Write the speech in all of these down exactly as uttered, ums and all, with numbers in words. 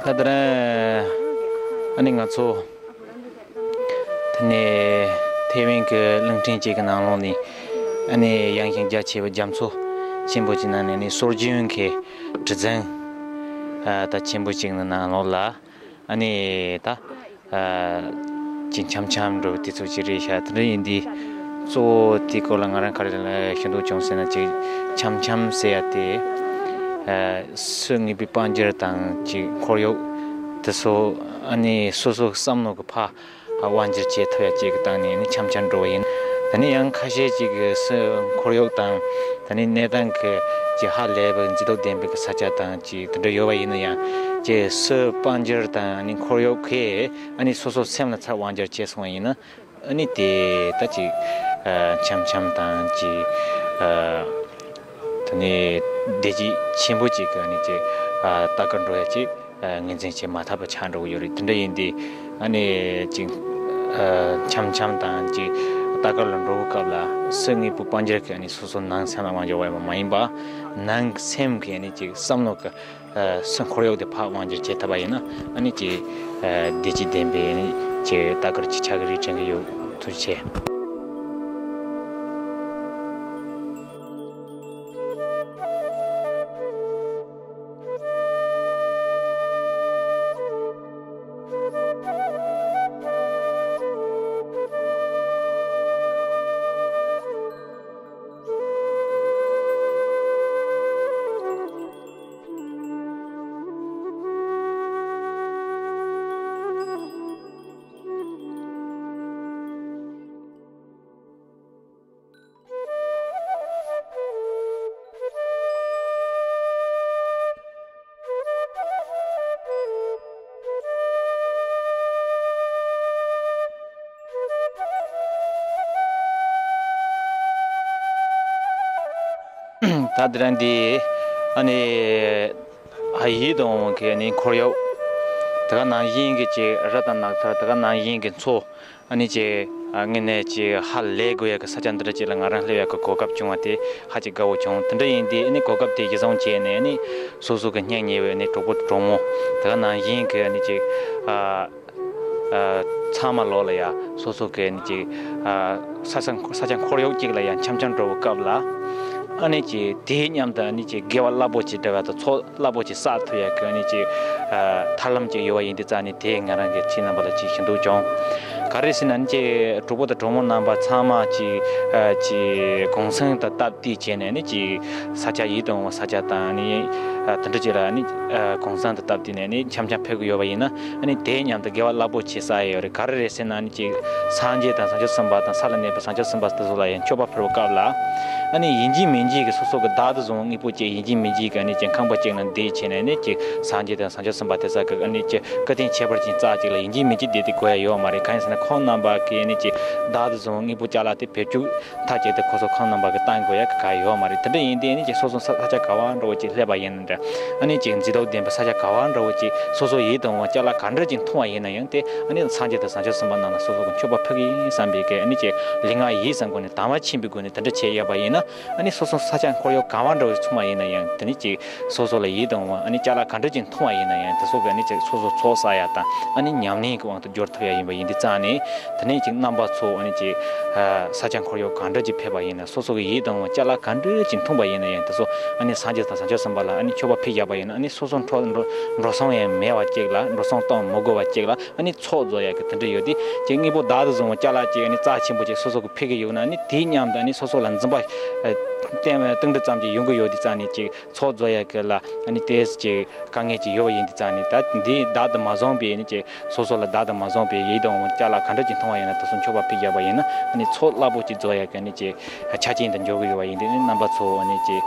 ད་ལྟ་རང་ཨ་ནི་ང་ཚོ་དེ་ནས་ཐེ་ཝན་གྱི་གླིང་ཕྲན་ཅིག་གི་ནང་ལོགས་ནས་ཨ་ནི་ཡངས་ཤིང་རྒྱ་ཆེ་བའི་རྒྱ་མཚོ་ཆེན་པོ་ཅིག་ནང་ནས་ནི་སྲོལ་རྒྱུན་གྱི་གྲུ་གཟིངས་ཨ་ད་ཆེན་པོ་ཅིག་ནི་ནང་ལོགས་ལ། ཨ་ནི་ད་ཨ་ཅིག་འཆམ་འཆམ་འགྲོ་བའི་དུས་ཚོད་ཅིག་རེད་ཤག་དེ་འདྲ་ཡིན་དུས་གཙོ་བོ་དེའི་སྐོར་ལ་ང་རང་ག་རེ་ཞུ་འདོད་བྱུང་ཟེར་ན། ཅིག་འཆམ་འཆམ་ཟེར་ཡ་དེ་ཨ་སོ་དངོས་པོའི་དཔལ་འབྱོར་དང་ཅིག་ཁོར་ཡུག་དེ་ཚོ་ཨ་ནི་སོ་སོའི་བསམ་མནོ་གི་ཕར་དབང་སྒྱུར་བྱེད་ཐུབ་ཡ་ཅིག་གི་སྟེང་ནས་ནི་འཆམ་འཆམ་འགྲོ་བ་ཡིན། ད་ནི་ཡང་ཁ་ཤས་ཅིག་གི་སོ་ཁོར་ཡུག་དང་ད་ནི་གནས་སྟངས་ཀྱི་ཅིག་ཧ་ལས་པའི་མཛེས་སྡུག་ལྡན་པའི་གི་ས་ཆ་དང་ཅིག་དེ་འདྲ་ཡོད་པ་ཡིན་ན་ཡང་། ཅིག་སོའི་དཔལ་འབྱོར་དང་ཨ་ནི་ཁོར་ཡུག་གིས་ཨ་ནི་སོ་སོའི་སེམས་ལ་ཚུར་དབང་སྒྱུར་བྱས་སོང་བ་ཡིན་ན། ཨ་ནི་དེ་ད་ཅིག་ཨ་འཆམ་འཆམ་དང་ཅིག་ཨ་ད་ནི་བདེ་སྐྱིད་ཆེན་པོ་ཅིག་གི་ཨ་ནི་ཅིག་ཨ་ལྟ་གར་འགྲོ་ཡ་ཅིག་ཨ་ངོས་འཛིན་བྱེད་མ་ཐུབ་པ་ཆགས་འགྲོ་གི་ཡོད་རེད། དེ་འདྲ་ཡིན་དུས་ཨ་ནི་ཅིག་ཨ་འཆམ་འཆམ་དང་ཅིག་ལྟ་གར་ལ་འགྲོ་བའི་སྐབས་ལ་སོ་དངོས་པོའི་དཔལ་འབྱོར་གྱིས་ཨ་ནི་སོ་སོའི་ནང་སེམས་ལ་དབང་སྒྱུར་བ་མ་ཡིན་པ། ནང་སེམས་ཀྱི་ཨ་ནི་ཅིག་བསམ་བློ་གི་ཨ་སེམས་ཁོར་ཡུག་དེ་ཕར་དབང་སྒྱུར་བྱེད་ཐུབ་པ་ཡིན་ན། ཨ་ནི་ཅིག་ཨ་བདེ་སྐྱིད་ལྡན་པའི་ཨ་ནི་ཅིག་ལྟ་གར་ཅིག་ཆགས་ཀྱི་རེད་དྲན་གྱི་ཡོད། ཐུགས་རྗེ་ཆེ། ད་དེ་རིང་འདི་ཨ་ནི་ཨ་ཡིད་དུ་འོང་གི་ཨ་ནི་ཁོར་ཡུག་དེ་ག་ནང་བཞིན་གྱི་ཅིག་རི་དང་ནགས་ཚལ། དེ་ག་ནང་བཞིན་གྱི་མཚོ། ཨ་ནི་ཅིག་ཨ་དངོས་གནས་ཅིག་ཧ་ལས་དགོས་ཡ་གི་ས་ཆ་འདི་འདྲ་ཅིག་ལ་ང་རང་སླེབས་ཡ་གི་གོ་སྐབས་བྱུང་བ་དེ་ཧ་ཅང་དགའ་བོ་བྱུང་། དེ་འདྲ་ཡིན་དུས་ཨ་ནི་གོ་སྐབས་དེ་གཞི་བཟུང་བྱས་ནས་ཨ་ནི་སོ་སོ་གི་སྙིང་ཉེ་བའི་ཨ་ནི་གྲོགས་པོ་གྲོགས་མོ་དེ་ག་ནང་བཞིན་གྱི་ཨ་ནི་ཅིག་ཨ་ཨ་ཚང་མ་ལོག་ལ་ཡ་སོ་སོ་གི་ཨ་ནི་ཅིག་ཨ་ས་ས་ས་ཆ་ཁོར་ཡུག་ཅིག་ལ་ཡ་འཆམ་འཆམ་འགྲོ་བའི་སྐབས་ལ། ཨ་ནི་ཅིག་དེའི་མཉམ་དུ་ཨ་ནི་ཅིག་དགེ་བ་རླབས་པོ་ཆེ་འདྲ་བ་དང་ཚོགས་རླབས་པོ་ཆེ་བསགས་ཐུབ་ཡ་གི་ཨ་ནི་ཅིག་ཨ་ཐབས་ལམ་ཅིག་ཡོད་པ་ཡིན་དུས་ཙང་ནི་དེ་ང་རང་གིས་ཁྱེད་རྣམ་པ་ལ་ཅིག་ཞུ་འདོད་བྱུང་། ག་རེ་ཟེར་ན་ཨ་ནི་ཅིག་གྲོགས་པོ་དང་གྲོགས་མོ་རྣམ་པ་ཚང་མ་ཅིག་ཨ་ཅིག་གུང་སེང་དང་སྟབས་བདེ་བྱས་ནས་ཨ་ནི་ཅིག་ས་ཆ་ཡིད་དུ་འོང་བ་ས་ཆ་དང་ཨ་ནི་ཨ་དེ་འདྲ་ཅིག་ལ་ཨ་ནི་ཨ་གུང་སེང་དང་སྟབས་བདེ་ནས་ཨ་ནི་འཆམ་འཆམ་ཕེབས་ཀྱི་ཡོད་པ་ཡིན་ན། ཨ་ནི་དེའི་མཉམ་དུ་དགེ་བ་རླབས་པོ་ཆེ་བསགས་ཡ་ཡོད་རེད། ག་རེ་རེད་ཟེར་ན་ཨ་ནི་ཅིག་སངས་རྒྱས་དང་བྱང་ཆུབ་སེམས་དཔའ་དང་ས་ལ་གནས་པའི་བྱང་ཆུབ་སེམས་དཔའ་དེ་ཚོ་ལ་ཡང་མཆོད་པ་ཕུལ་བའི་སྐབས་ལ། ཨ་ནི་ཡིན་གཅིག་མིན་གཅིག་གི་སོ་སོ་གི་བདག་ཏུ་བཟུང་བའི་དངོས་པོ་ཅིག་ཡིན་གཅིག་མིན་གཅིག་གི་ཨ་ནི་ཅིག་ཁང་པ་ཅིག་ནང་བསྡད་བྱས་ནས་ཨ་ནི་ཅིག་སངས་རྒྱས་དང་བྱང་ཆུབ་སེམས་དཔའ་དེ་ཚོ་གི་ཨ་ནི་ཅིག་བཀའ་དྲིན་ཁྱད་པར་ཅན་རྩ་གཅིག་ལ་ཡིན་གཅིག་མིན་གཅིག་བསྡད་དེ་དགོས་ཡ་ཡོད་མ་རེད། གང་ཡིན་ཟེར་ན་ཁོང་རྣམ་པ་གི་ཨ་ནི་ཅིག་བདག་ཏུ་བཟུང་བའི་དངོས་པོ་ཅ་ལག་དེ་བེད་སྤྱོད་མཐའ་གཅིག་ཏུ་ཁོ་ཚོ་ཁོང་རྣམ་པ་གི་གཏང་དགོས་ཡ་གི་ག་ཡོད་མ་རེད། དེ་འདྲ་ཡིན་དུས་ཨ་ནི་ཅིག་སོ་སོ་ས་ས་ཆ་ག་བ་འདྲ་བོ་ཅིག་སླེབས་པ་ཡིན་ན་འདྲ། ཨ་ནི་ཅིག་མཛེས་སྡུག་ལྡན་པའི་ས་ཆ་ག་བ་འདྲ་བོ་ཅིག་སོ་སོ་ཡིད་དུ་འོང་བ་ཅ་ལག་ག་འདྲ་ཅིག་མཐོང་བ་ཡིན་ན་ཡང་དེ་ཨ་ནི་སངས་རྒྱས་དང་བྱང་ཆུབ་སེམས་དཔའ་རྣམས་ལ་སོ་སོ་གི་མཆོད་པ་ཕུལ་གི་ཡིན་བསམ་པའི་གི་ཨ་ནི་ཅིག་ལུས་ངག་ཡིད་གསུམ་སྒོ་ནས་དང་བ་ཆེན་པོའི་སྒོ་ནས་དེ་འདྲ་བྱས་ཡོད་པ་ཡིན་ན། ཨ་ནི་སོ་སོ་ས་ཆ་ཁོར་ཡུག་ག་བ་འདྲ་བོ་ཅིག་མཐོང་བ་ཡིན་ན་ཡང་དེ་ནི་ཅིག་སོ་སོ་ལ་ཡིད་དུ་འོང་བ་ཨ་ནི་ཅ་ལག་ག་འདྲ་ཅིག་མཐོང་བ་ཡིན་ན་ཡང་དེ་ཚོ་གི་ཨ་ནི་ཅིག་སོ་སོ་ཚོགས་བསགས་ཡ་དང་ཨ་ནི་ཉམས་ལེན་གྱི་དབང་དུ་འགྱུར་ཐུབ་ཡ་ཡིན་པ་ཡིན་དུས་ཙང་ནས། དེ་ནས་ཅིག་རྣམ་པ་ཚོ་ཨ་ནི་ཅིག་ཨ་ས་ཆ་ཁོར་ཡུག་གང་འདྲ་ཅིག་ཕེབས་པ་ཡིན་ན་སོ་སོ་གི་ཡིད་དུ་འོང་བ་ཅ་ལག་གང་འདྲ་ཅིག་མཐོང་པ་ཡིན་ན་ཡང་དེ་ཚོ་ཨ་ནི་སངས་རྒྱས་དང་བྱང་ཆུབ་སེམས་དཔའ་ལ་ཨ་ནི་མཆོད་པ་ཕུལ་བཞག་པ་ཡིན་ན། ཨ་ནི་སོ་སོ་འགྲོ་འགྲོ་འགྲོ་སོང་ཡང་མེད་པ་ཅིག་ལ་འགྲོ་སོང་གཏོང་མི་དགོས་པ་ཅིག་ལ་ཨ་ནི་ཚོགས་རྫོགས་ཡ་གི་དེ་འདྲ་ཡོད་དུས་ཅིག་དངོས་པོ་བདག་ཏུ་བཟུང་བ་ཅ་ལག་ཅིག་ཨ་ནི་རྩ་ཆེན་པོ་ཅིག་སོ་སོ་གི་ཕུལ་གི་ཡོད་ན། ཨ་ནི་དེའི་མཉམ་དུ་ཨ་ནི་སོ་སོ་ལ་འཛིན་པ་ཨ་བསྟན་བསྟན་འགྲོ་ཙམ་ཅིག་ཡོང་གི་ཡོད་དུས་ཙང་ནས་ཅིག་ཚོགས་རྫོགས་ཡ་གི་ལ་ཨ་ནི་ཏོག་ཙམ་ཅིག་དཀའ་ངལ་ཅིག་ཡོད་པ་ཡིན་དུས་ཙང་ནས། ད་འདི་བདག་ཏུ་མ་བཟུང་བའི་ཨ་ནི་ཅིག་སོ་སོ་ལ་བདག་ཏུ་མ་བཟུང་བའི་ཡིད་དུ་འོང་བ་ཅ་ལག་ག་འདྲ་ཅིག་མཐོང་བ་ཡིན་ན་དེ་ཚོ་མཆོད་པ་ཕུལ་བཞག་པ་ཡིན་ན་ཨ་ནི་ཚོགས་རླབས་པོ་ཅིག་རྫོགས་ཡ་གི་ཨ་ནི་ཅིག་ཆ་རྐྱེན་དུ་འགྱུར་གི་ཡོད་པ་ཡིན་དུས། ཨ་ནི་རྣམ་པ་ཚོ་ཨ་ནི་ཅིག་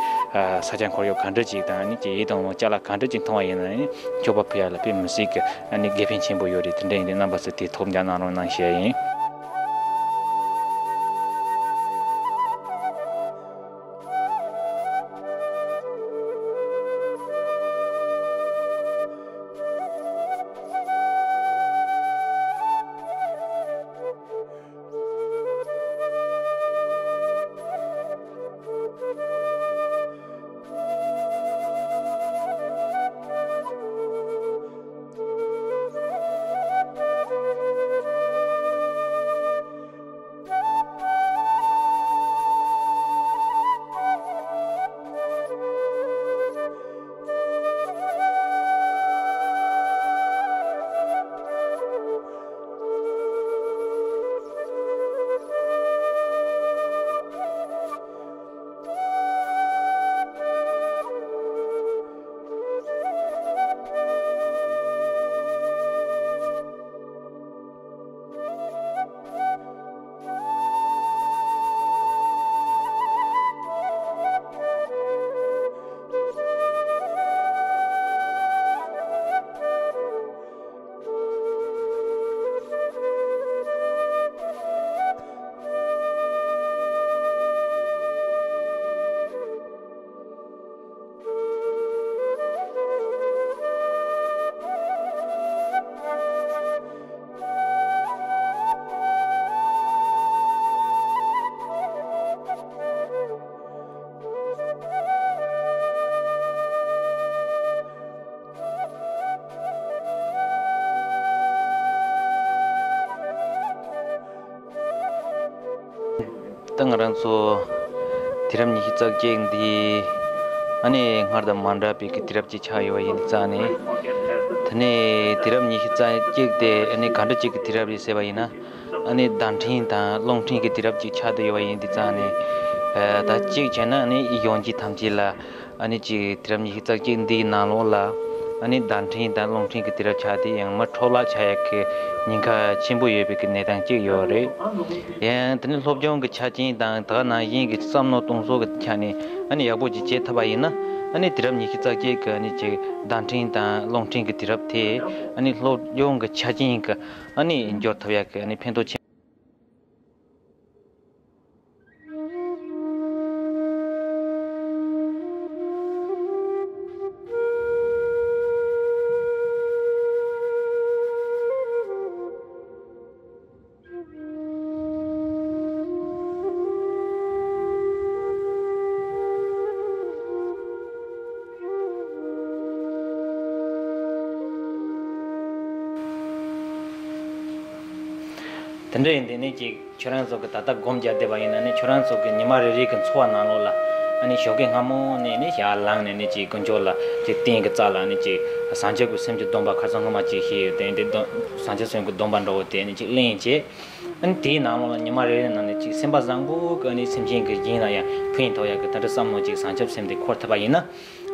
ས་ཆ་ཁོར་ཡུག་ག་འདྲ་ཅིག་དང་ཨ་ནི་ཅིག་ཡིད་དུ་འོང་བ་ཅ་ལག་ག་འདྲ་ཅིག་མཐོང་བ་ཡིན་ན་ཨ་ནི་མཆོད་པ་ཕུལ་ཡ་ལ་དཔེ་མི་སྲིད་གི་ཨ་ནི་དགེ་ཕན་ཆེན་པོ་ཡོད་རེད། དེ་འདྲ་ཡིན་དུས་རྣམ་པ་ཚོ་དེ་ཐུགས་འཇགས་གནང་རོགས་གནང་ཞུ་ཡ་ཡིན། ད་ང་རང་ཚོ་དུས་རབས་ཉི་ཤུ་རྩ་གཅིག་འདི་ཨ་ནི་སྔར་དང་མ་འདྲ་བའི་གི་དུས་རབས་ཅིག་ཆགས་ཡོད་པ་ཡིན་དུས་ཙང་ནས། ད་ནི་དུས་རབས་ཉི་ཤུ་རྩ་གཅིག་དེ་ཨ་ནི་ག་འདྲ་ཅིག་གི་དུས་རབས་རེད་ཟེར་བ་ཡིན་ན། ཨ་ནི་བརྡ་འཕྲིན་དང་རླུང་འཕྲིན་གྱི་དུས་རབས་ཅིག་ཆགས་བསྡད་ཡོད་པ་ཡིན་དུས་ཙང་ནས། ཨ་ད་གཅིག་བྱས་ན་ཨ་ནི་ཡོང་རྒྱུ་ཐམས་ཅད་ལ་ཨ་ནི་ཅིག་དུས་རབས་ཉི་ཤུ་རྩ་གཅིག་འདིའི་ནང་ལོགས་ལ་ཨ་ནི་བརྡ་འཕྲིན་དང་རླུང་འཕྲིན་གྱི་དུས་རབས་ཆགས་དེ་ཡང་མ་འཕྲོ་བརླག་ཆགས་ཡག་གི་ཉེན་ཁ་ཆེན་པོ་ཡོད་པའི་གི་གནས་སྟངས་གཅིག་ཡོད་རེད། ཡང་དེ་ནི་སློབ་སྦྱོང་གི་ཆ་རྐྱེན་དང་དེ་ག་ནང་བཞིན་གྱི་བསམ་བློ་གཏོང་ཕྱོགས་ཀྱི་ཆ་ནས་ཨ་ནི་ཡག་པོ་ཅིག་བྱེད་ཐུབ་པ་ཡིན་ན། ཨ་ནི་དུས་རབས་ཉི་ཤུ་རྩ་གཅིག་གི་ཨ་ནི་ཅིག་བརྡ་འཕྲིན་དང་རླུང་འཕྲིན་གྱི་དུས་རབས་དེ་ཨ་ནི་སློབ་སྦྱོང་གི་ཆ་རྐྱེན་གྱི་ཨ་ནི་འགྱུར་ཐུབ་ཡག་གི་ཨ་ནི་ཕན་ཐོགས་ཆེན། དེ་འདྲ་ཡིན་དུས་ནི་ཅིག་ཁྱོད་རང་ཚོ་གི་ད་ལྟ་སྒོམ་རྒྱག་བསྡད་པ་ཡིན་ན་ནི། ཁྱོད་རང་ཚོ་གི་ཉི་མ་རེ་རེ་གི་འཚོ་བ་ནང་ལོགས་ལ་ཨ་ནི་ཞོགས་ཀས་སྔ་མོ་ནས་ནི་ཞག་ལངས་ནས་ནི་ཅིག་དཀོན་མཆོག་ལ་ཅིག་རྟེན་གྱི་རྩ་ལ་ནི་ཅིག་བྱང་ཆུབ་ཀྱི་སེམས་ཀྱི་སྡོམ་པ་ཁ་སང་སྔོན་མ་ཅིག་བཞེས་ཡོད་དེ། འདི་སྡོམ་བྱང་ཆུབ་སེམས་ཀྱི་སྡོམ་པ་འདྲ་བོ་དེ་ནི་ཅིག་ལེན་བྱས། ཨ་ནི་དེའི་ནང་ལོགས་ལ་ཉི་མ་རེ་རེ་ནང་ནས་ཅིག་སེམས་པ་བཟང་པོ་གི་ཨ་ནི་སེམས་ཅན་གྱི་གཞན་ལ་ཡང་ཕན་ཐོགས་ཡག་གི་དེ་འདྲ་བསམ་བློ་ཅིག་བྱང་ཆུབ་སེམས་དེ་འཁོར་ཐུབ་པ་ཡིན་ན།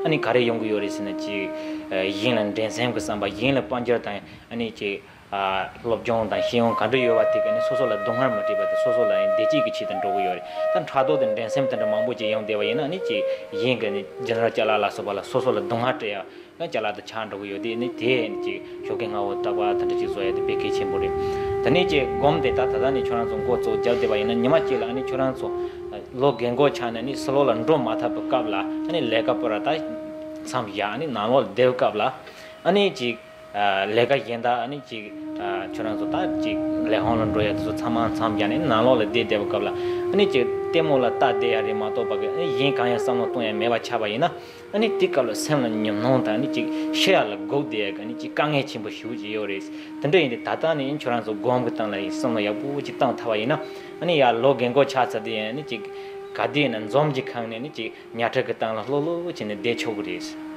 ཨ་ནི་ག་རེ་ཡོང་གི་ཡོད་རེད་ཟེར་ན། ཅིག་གཞན་ལ་འགྲན་སེམས་ཀྱི་བསམ་པ། གཞན་ལ་དཔལ་འབྱོར་དང་ཨ་ནི་ཅིག་སློབ་སྦྱོང་དང་ཤེས་ཡོན་ག་འདྲ་ཡོད་པ་དེ་ག་ནི་སོ་སོ་ལ་སྡུག་བསྔལ་མ་སྤྲད་པ་དང་སོ་སོ་ལ་ཡང་བདེ་སྐྱིད་ཀྱི་ཆེད་དུ་འགྲོ་གི་ཡོད་རེད། ད་ཕྲག་དོག་དང་འགྲན་སེམས་དེ་འདྲ་མང་པོ་ཅིག་ཡོང་བསྡད་པ་ཡིན་ན། ཨ་ནི་ཅིག་གཞན་གྱི་ཨ་ནི་རྒྱུ་ནོར་ཅ་ལག་ལ་སོགས་པ་ལ་སོ་སོ་ལ་སྡུག་བསྔལ་སྤྲད་ཡ། ཡང་ཅ་ལག་དེ་ཆག་འགྲོ་གི་ཡོད་དེ། ནི་དེ་ནི་ཅིག་ཞོགས་ཀས་སྔ་བོ་རྟག་པར་དེ་འདྲ་ཅིག་བཟོ་ཡ་དེ་དཔེ་གལ་ཆེན་པོ་རེད། དེ་ནས་ཅིག་སྒོམ་དེ་ད་ད་ལྟ་ནས་ཁྱོད་རང་ཚོ་འགོ་བཙུགས་རྒྱབ་བསྡད་པ་ཡིན་ན། ཉི་མ་གཅིག་ལ་ཨ་ནི་ཁྱོད་རང་ཚོ་ལོ་རྒན་གོག་ཆགས་ནས་ནི་ཕྱི་ལོགས་ལ་འགྲོ་མ་ཐུབ་པའི་སྐབས་ལ། ཨ་ནི་ལས་ཀ་པོ་ར་ད་མཚམས་བཞག་ཨ་ནི་ནང་ལོགས་ལ་བསྡད་པའི་སྐབས་ལ། ཨ་ནི་ཅིག་ལས་ཀ་གཞན་དག་ཨ་ནི་ཅིག་ཁྱོད་རང་ཚོ་ད་ཅིག་ལས་ཁང་ལ་འགྲོ་ཡ་དེ་ཚོ་ཚང་མ་མཚམས་བཞག་ནས་ནང་ལོགས་ལ་བསྡད་བསྡད་པའི་སྐབས་ལ། ཨ་ནི་ཅིག་ལྟད་མོ་ལ་ལྟ་བསྡད་ཡ་རེད་མ་གཏོགས་པ་གི་ཨ་ནི་གཞན་གང་ཡང་བསམ་བློ་གཏོང་ཡ་མེད་པ་ཆགས་པ་ཡིན་ན། ཨ་ནི་དེ་སྐབས་ལ་སེམས་ལ་ཉོན་མོངས་དང་ཨ་ནི་ཅིག་ཤི་ཡ་ལ་སྒུག་བསྡད་ཡ་གི་ཨ་ནི་ཅིག་དཀའ་ངལ་ཆེན་པོ་ཞེ་པོ་ཅིག་ཡོད་རེད། དེ་འདྲ་ཡིན་དུས་ད་ལྟ་ནས་ཁྱོད་རང་ཚོ་སྒོམ་གྱི་སྟེང་ལ་ཡིན་བསམ་བློ་ཡག་པོ་ཅིག་བཏང་ཐུབ་པ་ཡིན་ན། ཨ་ནི་ཡར་ལོ་རྒན་གོག་ཆགས་ཚར་དུས་ཨ་ནི་ཅིག་ག་དུས་ཡིན་ན་འཛུམ་གྱིས་ཁེངས་ནས་ཨ་ནི་ཅིག་ཉལ་ཁྲི་གི་སྟེང་ལ་ལྷོད་ལྷོད་བྱས་ནས་བསྡད་ཆོག་གི་རེད།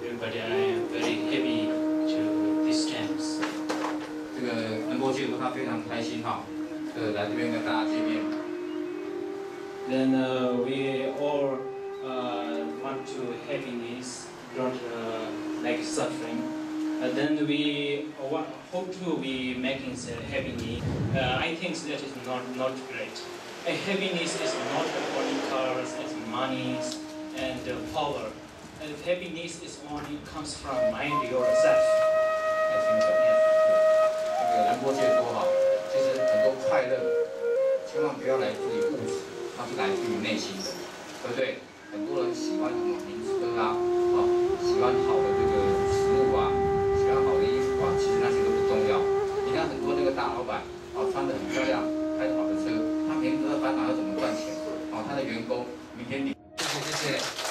Everybody, I am very happy to this chance. 这个能够聚合，他非常开心哈，呃，来这边跟大家见面。Then uh, we all uh, want to happiness, don't uh, like suffering. Uh, then we uh, wa- hope to be making the happiness. Uh, I think that is not, not great. A happiness is not only cars and monies and uh, power. And happiness is only comes from mind yourself. 那个人多见多哈，其实很多快乐，千万不要来自于物质，它是来自于内心的，对不对？很多人喜欢什么名车啊，哦，喜欢好的这个食物啊，喜欢好的衣服啊，其实那些怎么赚钱啊，他的员工明天你谢谢谢谢。